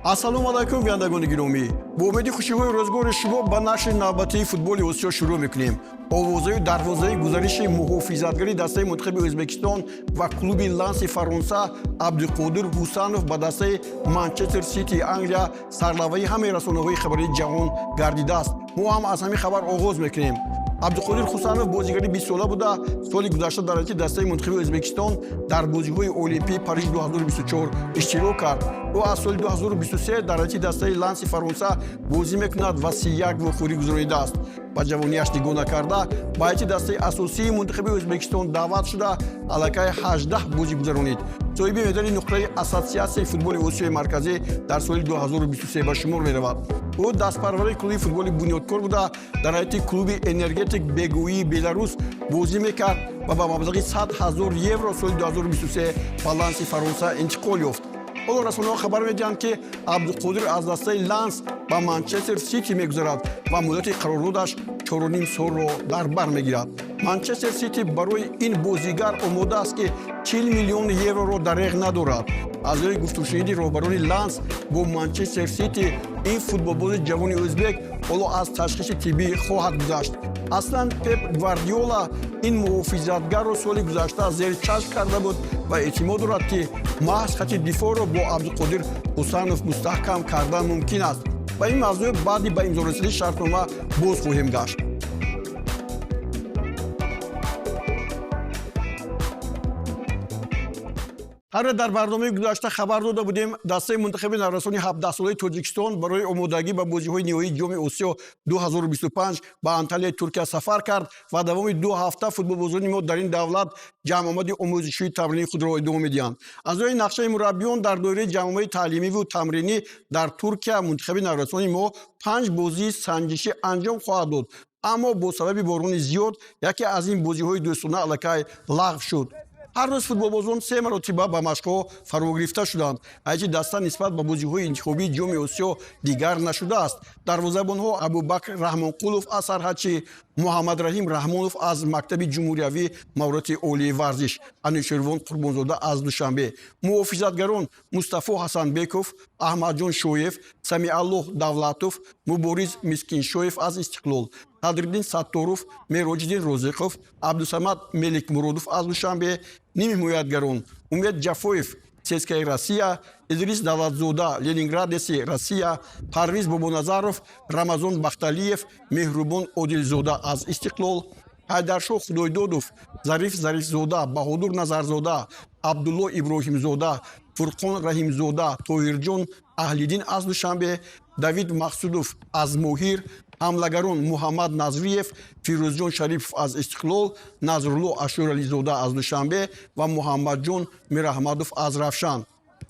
Ассалому алайкум, бинандагони гиромӣ. Бо умеди хушиҳои рӯзгори шумо ба нашри навбатии футболи Осиё шурӯъ мекунем. Овозаю дарвозаи гузариши муҳофизатгари дастаи мунтахаби Ӯзбекистон ва клуби Ланси Фаронса Абдуқодир Ҳусанов ба дастаи Манчестер Ситии Англия сарлавҳаи ҳамаи расонаҳои хабарии ҷаҳон гардидааст. Мо ҳам аз ҳамин хабар оғоз мекунем. Абдуқодир Хусанов бозигари 20сола буда, соли гузашта дар ҳайати дастаи мунтахаби Ӯзбекистон дар бозиҳои Олимпии Париж 2024 иштирок кард. Ӯ аз соли 2023 дар ҳайати дастаи Ланси Фаронса бозӣ мекунад ва 31 вохӯрӣ гузаронидааст. Ба ҷавонияш нигоҳ накарда, ба ҳайати дастаи асосии мунтахаби Ӯзбекистон даъват шуда, аллакай 18 бозӣ гузаронид. Соҳиби медали нуқраи Ассотсиатсияи футболи Осиёи Марказӣ дар соли 2023 ба шумор меравад. Ӯ дастпарвари клуби футболи Бунёдкор буда, дар ҳайати клуби Энергетик Бегоии Беларус бозӣ мекард ва ба маблағи 100 ҳазор евро соли 2023 ба Ланси Фаронса интиқол ёфт. Ҳоло расонаҳо хабар медиҳанд, ки Абдуқодир аз дастаи Ланс ба Манчестер Сити мегузарад ва муддати қарордодаш 4,5 солро дар бар мегирад. Манчестер Сити барои ин бозигар омода аст, ки 40 миллион евроро дареғ надорад. Аз рӯи гуфтушуниди роҳбарони Ланс бо Манчестер Сити, ин футболбози ҷавони ӯзбек ҳоло аз ташхиси тиббӣ хоҳад гузашт. Аслан Пеп Гвардиола ин муҳофизатгарро соли гузашта зери чашм карда буд ва эътимод дорад, ки маҳз хати дифоъро бо Абдуқодир Ҳусанов мустаҳкам кардан мумкин аст. Ба ин мавзӯъ баъди ба имзо расидани шартнома боз хоҳем гашт. Ҳарра дар барномаи гузашта хабар дода будем, дастаи мунтахаби наврасони 17-солаи Тоҷикистон барои омодагӣ ба бозиҳои ниҳоии Ҷоми Осиё 2025 ба Анталияи Туркия сафар кард ва давоми 2 ҳафта футболбозони мо дар ин давлат ҷамъомади омӯзишии тамринии худро идома медиҳанд. Аз рӯи нақшаи мураббиён дар доираи ҷамъомади таълимиву тамринӣ дар Туркия мунтахаби наврасони мо 5 бозии санҷишӣ анҷом хоҳад дод, аммо бо сабаби борони зиёд яке аз ин бозиҳои дӯстона аллакай лағв шуд. Ҳар рӯз футболбозон 3 маротиба ба машқҳо фаро гирифта шуданд. Ҳайати даста нисбат ба бозиҳои интихобии Ҷоми Осиё дигар нашудааст. Дарвозабонҳо Абубакр Раҳмонқулов аз Сарҳадчӣ, Муҳаммадраҳим Раҳмонов аз мактаби ҷумҳуриявии маҳорати олии варзиш, Анушервон Қурбонзода аз Душанбе, муҳофизатгарон Мустафо Ҳасанбеков, Аҳмадҷон Шоев, Самиаллоҳ Давлатов, Мубориз Мискиншоев аз Истиқлол, Садриддин Сатторов, Мероҷиддин Розиқов, Абдусамад Меликмуродов аз Душанбе, ними ҳимоятгарон Умед Ҷафоев, ЦСКАи Россия, Идрис Давлатзода, Ленинградеси Россия, Парвиз Бобоназаров, Рамазон Бахталиев, Меҳрубон Одилзода аз Истиқлол, Ҳайдаршоҳ Худойдодов, Зариф Зарифзода, Баҳодур Назарзода, Абдулло Иброҳимзода, Фурқон Раҳимзода, Тоҳирҷон Аҳлиддин аз Душанбе, Давид Мақсудов аз Моҳир, ҳамлагарон Муҳаммад Назриев, Фирӯзҷон Шарипов аз Истиқлол, Назрулло Ашурализода аз Душанбе ва Муҳаммадҷон Мираҳмадов аз Равшан.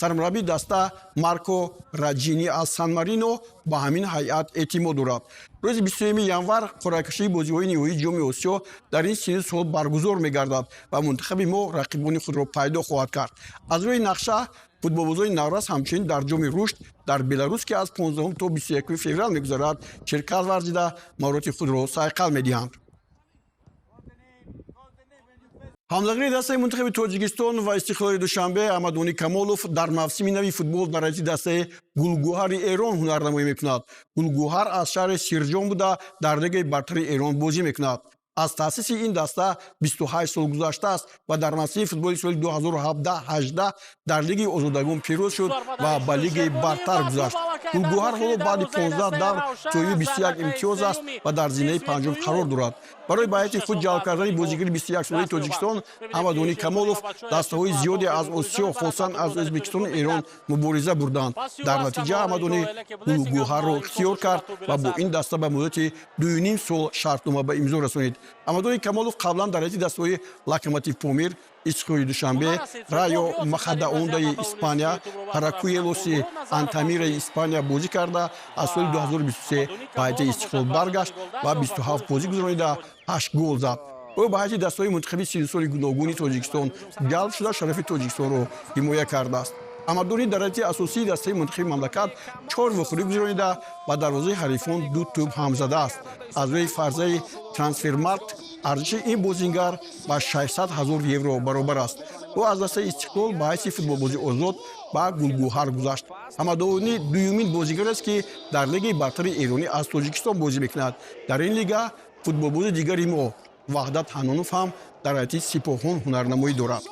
Сармураббии даста Марко Раҷини аз Сан Марино ба ҳамин ҳайат эътимод дорад. Рӯзи 23 январ қуръакашии бозиҳои ниҳоии Ҷоми Осиё дар ин синну сол баргузор мегардад ва мунтахаби мо рақибони худро пайдо хоҳад кард. Аз рӯи нақша футболбозони наврас ҳамчунин дар Ҷоми Рушд дар Беларус, ки аз 15 то 21 феврал мегузарад, ширкат варзида, маҳорати худро сайқал медиҳанд. Ҳамлагари дастаи мунтахаби Тоҷикистон ва Истиқлоли Душанбе Аҳмадғонӣ Камолов дар мавсими нави футбол дар ҳайати дастаи Гулгӯҳари Эрон ҳунарнамоӣ мекунад. Гулгӯҳар аз шаҳри Сирҷон буда, дар лигаи бартари Эрон бозӣ мекунад. Аз таъсиси ин даста 28 сол гузаштааст ва дар мавсими футболи соли 2017-18 дар лигаи озодагон пирӯз шуд ва ба лигаи бартар гузашт. Гулгӯҳар ҳоло баъди 15 давр соҳиби 21 имтиёз аст ва дар зинаи панҷум қарор дорад. Барои ба ҳайати худ ҷалб кардани бозигари 21-солаи Тоҷикистон Аҳмадғонӣ Камолов дастаҳои зиёде аз Осиё, хосан аз Ӯзбекистону Эрон мубориза бурданд. Дар натиҷа Аҳмадғонӣ Гулгӯҳарро ихтиёр кард ва бо ин даста ба муддати 2,5 сол шартнома ба имзо расонид. Аҳмадғонӣ Камолов қаблан дар ҳайати дастаҳои Локомотив Помир, Истиқлоли Душанбе, Райо Махадаондаи Испания, Паракуелоси Антамираи Испания бозӣ карда, аз соли 2023 ба ҳайати Истиқлол баргашт ва 27 бозӣ гузаронида 8 гол зад. Ӯ ба ҳайати дастаҳои мунтахаби синнусоли гуногуни Тоҷикистон ҷалб шуда, шарафи Тоҷикистонро ҳимоя кардааст. Аҳмадғонӣ дар ҳайати асосии дастаи мунтахаби мамлакат 4 вохӯрӣ гузаронида, ба дарвозаи ҳарифон 2 тӯб ҳам задааст. Аз рӯи фарзаи Трансфермаркт Арзиши ин бозингар ба 600 ҳазор евро баробар аст. Ӯ аз дастаи Истиқлол ба ҳайси футболбози озод ба Гулгӯҳар гузашт. Ҳамадонӣ дуюмин бозигар аст, ки дар лигаи бартари эронӣ аз Тоҷикистон бозӣ мекунад. Дар ин лига футболбози дигари мо Ваҳдат Ҳаннонов ҳам дар ҳайати Сипоҳон ҳунарнамоӣ дорад.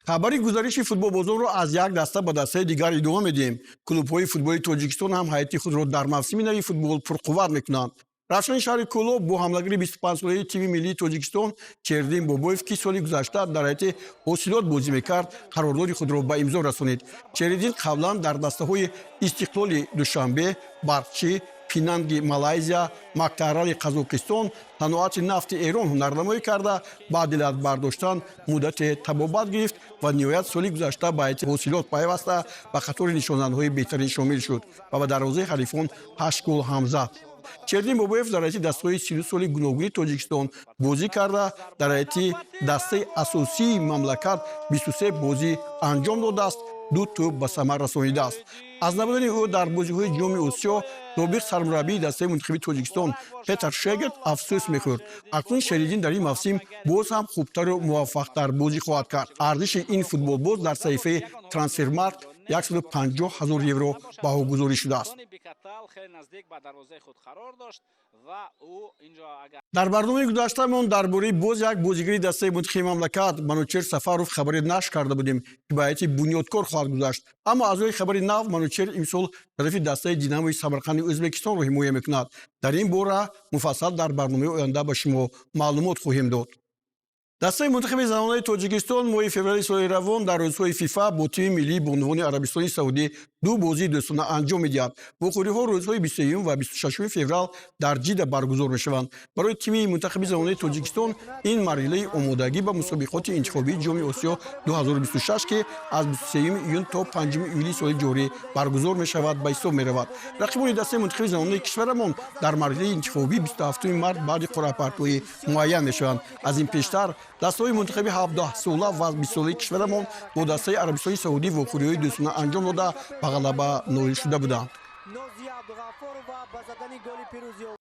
Хабари гузариши футболбозонро аз як даста ба дастаи дигар идома медиҳем. Клубҳои футболи Тоҷикистон ҳам ҳайати худро дар мавсими нави футбол пурқувват мекунанд. Равшани шаҳри Кӯлоб бо ҳамлагари 25-солаи тими миллии Тоҷикистон Шериддин Бобоев, ки соли гузашта дар ҳайати Ҳосилот бозӣ мекард, қарордоди худро ба имзо расонид. Шериддин қаблан дар дастаҳои Истиқлоли Душанбе, Барқчӣ, Пинанги Малайзия, Мактаарали Қазоқистон, Саноати нафти Эрон ҳунарнамоӣ карда, баъди лат бардоштан муддате табобат гирифт ва ниҳоят соли гузашта ба ҳайати Ҳосилот пайваста, ба қатори нишонзанҳои беҳтарин шомил шуд ва ба дарвозаи ҳарифон ҳашт гол ҳам зад. Шериддин Бобоев дар ҳайати дастаҳои 32 соли гуногуни Тоҷикистон бозӣ карда, дар ҳайати дастаи асосии мамлакат 23 бозӣ анҷом додааст, ду тӯб ба самар расонидааст. Аз набудани ӯ дар бозиҳои Ҷоми Осиё собиқ сармураббии дастаи мунтахиби Тоҷикистон Петр Шегет афсӯс мехӯрд. Акнун Шериддин дар ин мавсим боз ҳам хубтару муваффақтар бозӣ хоҳад кард. Арзиши ин футболбоз дар саҳифаи Трансфермаркт 150 ҳазор евро баҳогузорӣ шудааст. Дар барномаи гузаштаамон дар бораи боз як бозигари дастаи мунтахиби мамлакат Манучер Сафаров хабаре нашр карда будем, ки ба ҳайати Бунёдкор хоҳад гузашт. Аммо аз рӯи хабари нав, Манучер имсол тарафи дастаи Динамои Самарқанди Ӯзбекистонро ҳимоя мекунад. Дар ин бора муфассал дар барномаи оянда ба шумо маълумот хоҳем дод. Дастаи мунтахиби занонаи Тоҷикистон моҳи феврали соли равон дар рӯзҳои ФИФА бо тими миллии бонувони Арабистони Саудӣ ду бозии дӯстона анҷом медиҳад. Вохӯриҳо рӯзҳои 21 ва 26 феврал дар Ҷида баргузор мешаванд. Барои тими мунтахиби занонаи Тоҷикистон ин марҳилаи омодагӣ ба мусобиқоти интихобии Ҷоми Осиё 2026, ки аз 23 июн то 5 июли соли ҷорӣ баргузор мешавад, ба ҳисоб меравад. Рақибони дастаи мунтахиби занонаи кишварамон дар марҳилаи интихобӣ 27 март баъди қуръапартоӣ муайян мешаванд. Аз ин пештар дастаҳои мунтахиби 17-сола ва 20-солаи кишварамон бо дастаи Арабистони Саудӣ вохӯриҳои дӯстона анҷом дода, ба ғалаба ноил шуда буданд.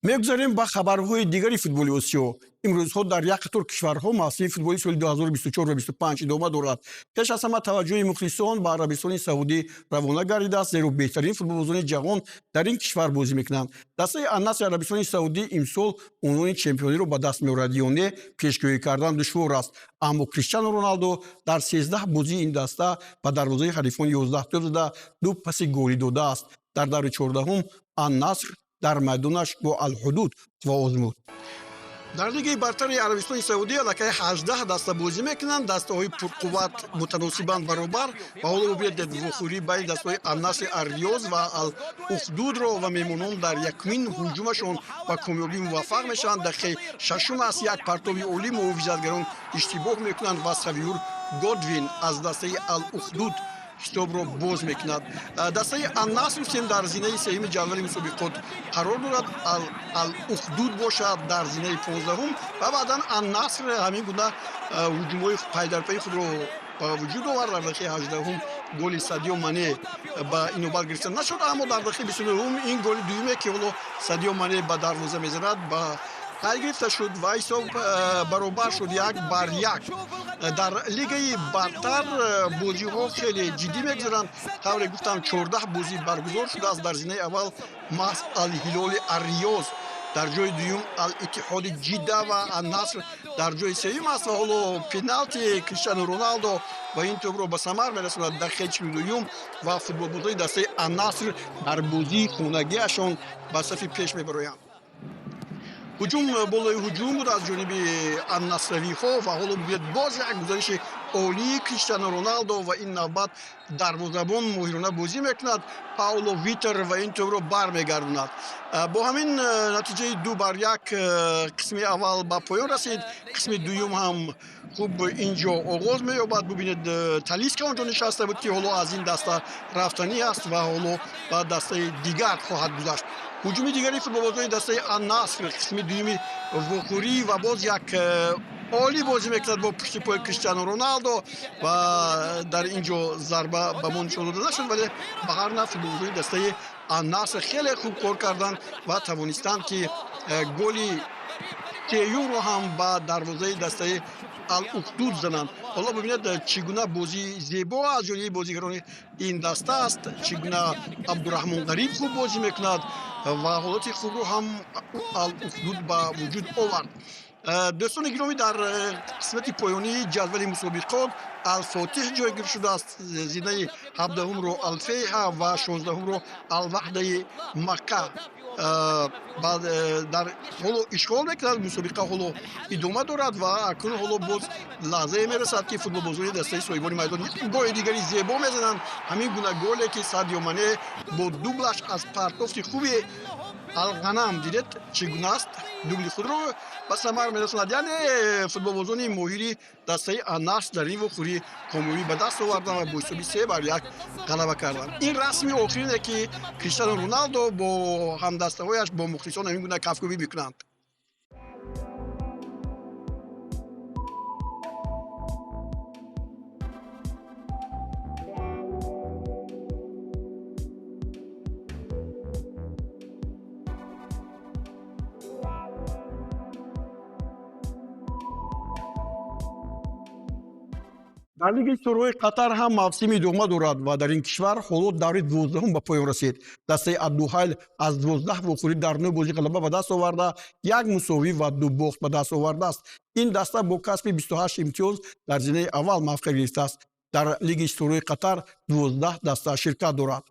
Мегузарем ба хабарҳои дигари футболи Осиё. Имрӯзҳо дар як қатор кишварҳо мавсими футболи соли 2024 ва 25 идома дорад. Пеш аз ҳама таваҷҷӯҳи мухлисон ба Арабистони Саудӣ равона гардидааст, зеро беҳтарин футболбозони ҷаҳон дар ин кишвар бозӣ мекунанд. Дастаи Аннасри Арабистони Саудӣ имсол унвони чемпиониро ба даст меорад ё не, пешгӯӣ кардан душвор аст. Аммо Криштиану Роналдо дар 13 бозии ин даста ба дарвозаи ҳарифон 11 тӯб зада, ду паси голӣ додааст. Дар даври 14-ум Аннаср дар майдонаш бо Алҳудуд озмуд. Дар лигаи бартари Арабистони Саудӣ аллакай 18 даста бозӣ мекунанд. Дастаҳои пурқувват мутаносибан баробар ва ҳоло бубинед вохӯрии байни дастаҳои Аннасри Арриёз ва Ал-Ухдудро ва меҳмонон дар якумин ҳуҷумашон ба комёбӣ муваффақ мешаванд. Дақиқаи шашум аст, як партоби олӣ, муҳофизатгарон иштибоҳ мекунанд ва Савиюр Годвин аз дастаи Ал-Ухдуд ҳисобро боз мекунад. Дастаи Аннаср сем дар зинаи сеюми ҷадвали мусобиқот қарор дорад, Ал-Ухдуд бошад дар зинаи 15-ум ва баъдан Аннаср ҳамин гуна ҳуҷумҳои пайдарпайи худро ба вуҷуд овард. Дар дақиқаи 18-ум голи Садио Мане ба инобат гирифта нашуд, аммо дар дақиқаи 29-ум ин голи дуюме, ки ҳоло Садио Мане ба дарвоза мезанад, ба қайд гирифта шуд ва ҳисоб баробар шуд 1-1. Дар лигаи бартар бозиҳо хеле ҷиддӣ мегузаранд. Тавре гуфтам, 14 бозӣ баргузор шудааст. Дар зинаи аввал маҳз Алҳилоли Арриёз, дар ҷои дуюм Ал-Иттиҳоди Ҷидда ва Аннаср дар ҷои сеюм аст. Ва ҳоло пеналти Криштиану Роналдо ва ин тӯбро ба самар мерасонад дақиқаи 42-юм ва футболбозони дастаи Аннаср дар бозии хонагиашон ба сафи пеш мебароянд. Ҳуҷум болои ҳуҷум буд аз ҷониби аннасравиҳо ва ҳоло бигӯяд боз як гузариши олии Криштиану Роналдо ва ин навбат дарвозабон моҳирона бозӣ мекунад Пауло Витер ва ин тӯбро бармегардонад. Бо ҳамин натиҷаи 2-1 қисми аввал ба поён расид. Қисми дуюм ҳам хуб инҷо оғоз меёбад. Бубинед, Талиска онҷо нишаста буд, ки ҳоло аз ин даста рафтанӣ аст ва ҳоло ба дастаи дигар хоҳад гузашт. Ҳуҷуми дигари футболбозони дастаи Аннаср, қисми дуюми вохӯрӣ ва боз як олӣ бозӣ мекунад бо пушти пои Криштиану Роналдо ва дар ин ҷо зарба ба мо нишон дода нашуд, вале ба ҳар нав футболбозони дастаи Ан-Наср хеле хуб кор карданд ва тавонистанд, ки голи сеюмро ҳам ба дарвозаи дастаи Ал-Ухдуд зананд. Ҳоло бибинед, чӣ гуна бозии зебо аз ҷониби бозигарони ин даста аст, чӣ гуна Абдураҳмон Ғариб хуб бозӣ мекунад ва ҳолати хубро ҳам Ал-Ухдуд ба вуҷуд овард. Дӯстони гиромӣ, дар қисмати поёнии ҷадвали мусобиқот Алфотиҳ ҷойгир шудааст. Зинаи 17-умро Алфейҳа ва 16-умро Алваҳдаи Макка дар ҳоло ишғол мекунад. Мусобиқа ҳоло идома дорад ва акнун ҳоло боз лаҳзае мерасад, ки футболбозони дастаи соҳибони майдон голи дигари зебо мезананд. Ҳамин гуна голе, ки Садио Мане бо дублаш аз партофти хуби Алғанам, дидед, чӣ гуна аст, дубли худро ба самар мерасонад. Яъне футболбозони моҳири дастаи Ан-Наср дар ин вохӯрӣ комёбӣ ба даст оварданд ва бо ҳисоби 3-1 ғалаба карданд. Ин расми охирине, ки Криштиану Роналдо бо ҳамдастаҳояш, бо мухлисон ҳамин гуна кафкӯбӣ мекунанд. Дар Лигаи ситораҳои Қатар ҳам мавсим идома дорад ва дар ин кишвар ҳоло даври 12-ум ба поён расид. Дастаи Аддуҳайл аз 12 вохӯрӣ дар 9 бозӣ ғалаба ба даст оварда, як мусовӣ ва ду бохт ба даст овардааст. Ин даста бо касби 28 имтиёз дар зинаи аввал мавқеъ гирифтааст. Дар Лигаи ситораҳои Қатар 12 даста ширкат дорад.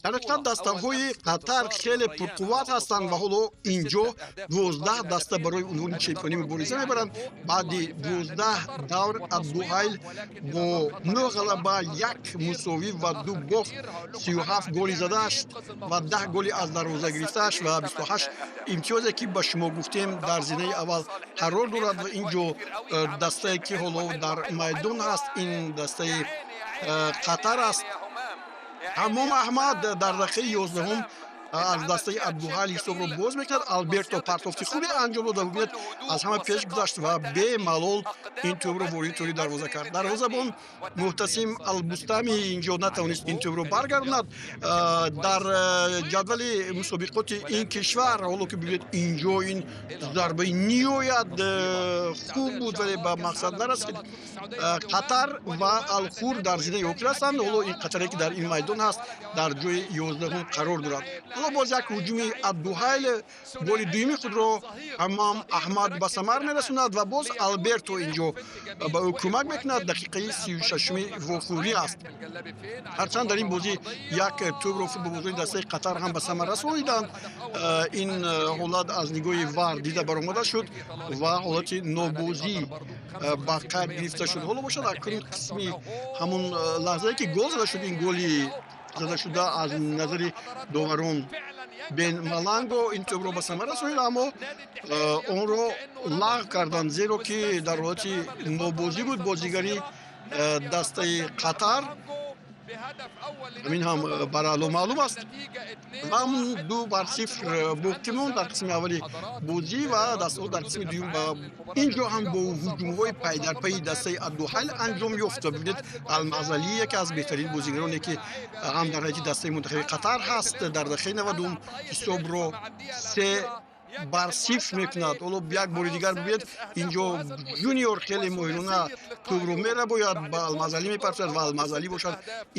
Дар ҳақиқат, дастаҳои Қатар хеле пурқувват ҳастанд ва ҳоло инҷо 12 даста барои унвони чемпионӣ мубориза мебаранд. Баъди 12 давр Абдуҳайл бо 9 ғалаба, як мусовӣ ва ду бохт, 37 голи задааш ва 10 голи аз дарвоза гирифтааш ва 28 имтиёзе, ки ба шумо гуфтем, дар зинаи аввал қарор дорад. Ва инҷо дастае, ки ҳоло дар майдон ҳаст, ин дастаи Қатар аст. Ҳаммом Аҳмад дар дақиқаи 11-ум аз дастаи Абдуҳал ҳисобро боз мекунад. Алберто партофти хубе анҷом дода, бубинед, аз ҳама пеш гузашт ва бемалол ин тӯбро вориди тӯри дарвоза кард. Дарвозабон Муҳтасим Албустами инҷо натавонист ин тӯбро баргардонад. Дар ҷадвали мусобиқоти ин кишвар ҳоло ки бибинед, инҷо ин зарбаи ниҳоят хуб буд, вале ба мақсад нарасид. Қатар ва Алхур дар зинаи охир ҳастанд. Ҳоло ин Қатаре, ки дар ин майдон ҳаст, дар ҷои 11-ум қарор дорад. Ҳоло боз як ҳуҷуми Абдуҳайл, голи дуюми худро Ҳаммом Аҳмад ба самар мерасонад ва боз Алберто инҷо ба ӯ кӯмак мекунад. Дақиқаи 36-уми вохӯрӣ аст. Ҳарчанд дар ин бозӣ як тӯбро футболбозони дастаи Қатар ҳам ба самар расониданд, ин ҳолат аз нигоҳи ВАР дида баромада шуд ва ҳолати нобозӣ ба қайд гирифта шуд. Ҳоло бошад, акнун қисми ҳамун лаҳзае, ки гол зада шуд, ин голи зада шуда аз назари доварон Бен Маланго ин тӯбро ба самар расонид, аммо онро лағв карданд, зеро ки дар ҳолати нобозӣ буд бозигари дастаи Қатар. Ҳамин ҳам бараъло маълум аст. Ва 2-0 боқӣ монд дар қисми аввали бозӣ ва дастаҳо дар қисми дуюм ба инҷо ҳам бо ҳуҷумҳои пайдарпайи дастаи Абдуҳайл анҷом ёфт. Ва бибинед, Алмазалӣ, яке аз беҳтарин бозигароне, ки ҳам дар ҳайати дастаи мунтахаби Қатар ҳаст, дар дақиқаи 90 ҳисобро 3-0 мекунад. Ҳоло як бори дигар бибинед, инҷо Жуниор хеле моҳирона тӯбро мерабояд, ба Алмазалӣ мепартояд ва Алмазалӣ бошад,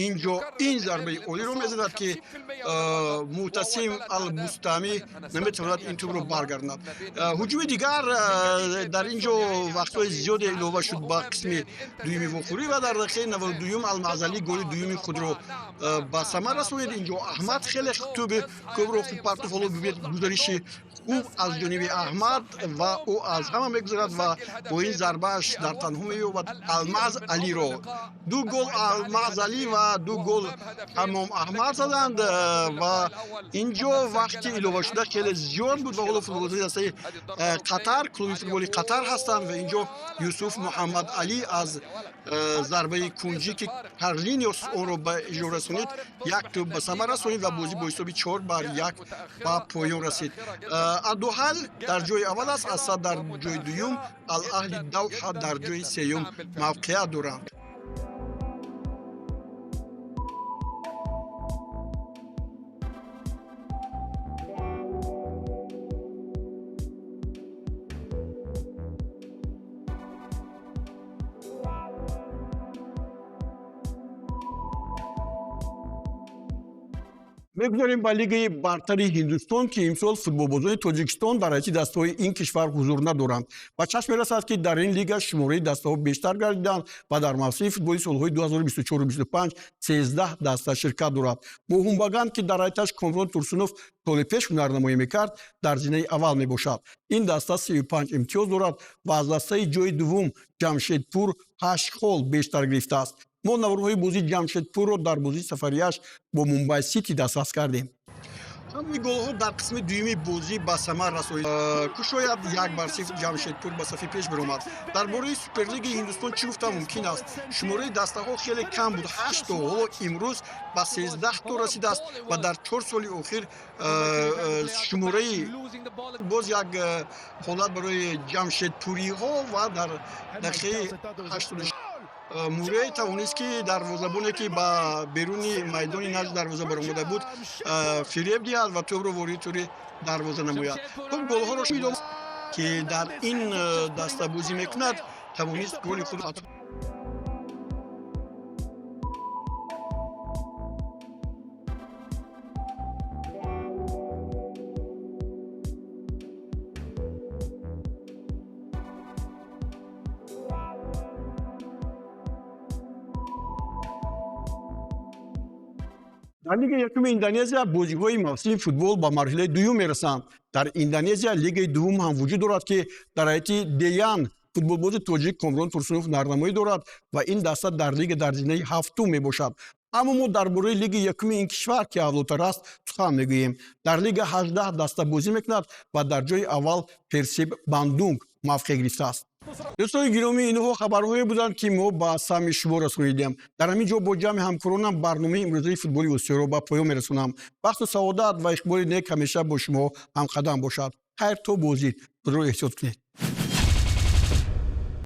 инҷо ин зарбаи олиро мезанад, ки Муътасим Албустамӣ наметавонад ин тӯбро баргардонад. Ҳуҷуми дигар дар инҷо вақтҳои зиёде илова шуд ба қисми дуюми вохӯрӣ ва дар дақиқаи 92-юм Алмазалӣ голи дуюми худро ба самар расонид. Инҷо Аҳмад хеле тӯби кӯбро хуб партофт. Ҳоло бибинед, гузариши хуб аз ҷониби Аҳмад ва ӯ аз ҳама мегузарад ва бо ин зарбааш дар танҳо меёбад Алмаз Алиро. Ду гол Алмаз Али ва ду гол Ҳаммом Аҳмад заданд ва инҷо вақти иловашуда хеле зиёд буд ва ҳоло футболбозони дастаи Қатар, клуби футболи Қатар ҳастанд ва инҷо Юсуф Муҳаммад Алӣ аз зарбаи кунҷӣ, ки Карлиниос онро ба иҷро расонид, як тӯб ба самар расонид ва бозӣ бо ҳисоби 4-1 ба поён расид. Аддуҳал дар ҷои аввал аст, Асад дар ҷои дуюм, Алаҳли Давҳа дар ҷои сеюм мавқеият доранд. Мегузарем ба Лигаи бартари Ҳиндустон, ки имсол футболбозони Тоҷикистон дар ҳайати дастаҳои ин кишвар ҳузур надоранд. Ба чашм мерасад, ки дар ин лига шумораи дастаҳо бештар гардиданд ва дар мавсими футболи солҳои 2024-25 13 даста ширкат дорад. Моҳунбаган, ки дар ҳайаташ Комрон Турсунов соли пеш ҳунарнамоӣ мекард, дар зинаи аввал мебошад. Ин даста 35 имтиёз дорад ва аз дастаи ҷои дуввум Ҷамшедпур 8 хол бештар гирифтааст. Мо наворҳои бозии Ҷамшедпурро дар бозии сафарияш бо Мумбай Сити дастрас кардем. Ҳамаи голҳо дар қисми дуюми бозӣ ба самар расоид. Кушояд 1-0 Ҷамшедпур ба сафи пеш баромад. Дар бораи Суперлигаи Ҳиндустон чӣ гуфта мумкин аст? Шумораи дастаҳо хеле кам буд, 8 то, ҳоло имрӯз ба 13 то расидааст ва дар 4 соли охир шумораи боз як ҳолат барои ҷамшедпуриҳо ва дар дақиқаи 86 Мурей тавонист, ки дарвозабоне, ки ба беруни майдони назди дарвоза баромада буд, фиреб диҳад ва тӯбро ворид тури дарвоза намояд. Хуб, голҳоро ки дар ин даста бозӣ мекунад, тавонист голи худ. Дар Лигаи якуми Индонезия бозиҳои мавсими футбол ба марҳилаи дуюм мерасанд. Дар Индонезия лигаи дуввум ҳам вуҷуд дорад, ки дар ҳайати Деян футболбози тоҷик Комрон Турсунов нарнамоӣ дорад ва ин даста дар лига дар зинаи ҳафтум мебошад. Аммо мо дар бораи лигаи якуми ин кишвар, ки авлотар аст, сухан мегӯем. Дар лига 18 даста бозӣ мекунад ва дар ҷои аввал Персиб Бандунг мавқеъ гирифтааст. Дӯстони гиромӣ, инҳо хабарҳое буданд, ки мо ба самъи шумо расонидем. Дар ҳамин ҷо бо ҷамъи ҳамкоронам барномаи имрӯзаи футболи Осиёро ба поён мерасонам. Бахту саодат ва иқболи нек ҳамеша бо шумо ҳамқадам бошад. Хайр, то бозӣ, худро эҳтиёт кунед.